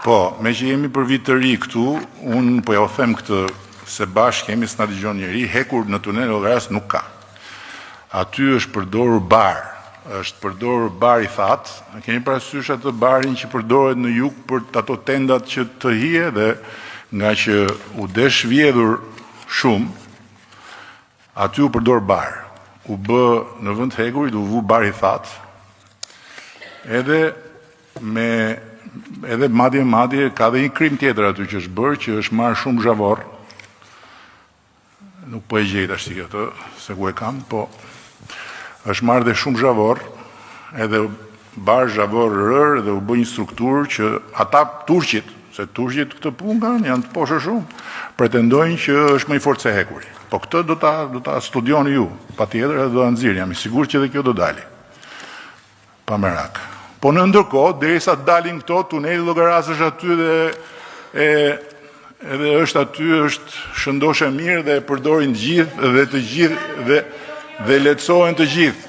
Po, meqë jemi për vit të ri këtu, unë po jua them këtë se bashkë jemi s'na dëgjon njeri, hekur në tunelin e Llogarasë nuk ka. Aty është përdorur bar, është përdorur bar i thatë. A keni parasysh atë barin që përdoret në jug për ato tendat që të hije dhe ngaqë u desh vjedhur shumë, aty u përdor bar. U bë në vend të hekurit u vu bar i thatë. Edhe me edhe madje madje ka dhe një krim tjetër aty që është bërë që është marrë shumë zhavorr. Nuk po e gjej tash këtë, se ku e kam, po është marrë dhe shumë zhavorr, edhe bar zhavorr rërë dhe u bë një strukturë që ata turqit, se turqit këtë punë kanë, janë të poshtër shumë, pretendojnë që është më i fortë se hekuri. Po këtë do ta do ta studioni ju, patjetër edhe do ta nxirrni, jam i sigurt që edhe kjo do dali. Pa merak. Po në ndërkohë, derisa të dalin këto, tuneli i Llogarasë është aty dhe e edhe është aty, është shëndosh e mirë dhe e përdorin të gjithë dhe të gjithë dhe dhe lehtësohen të gjithë.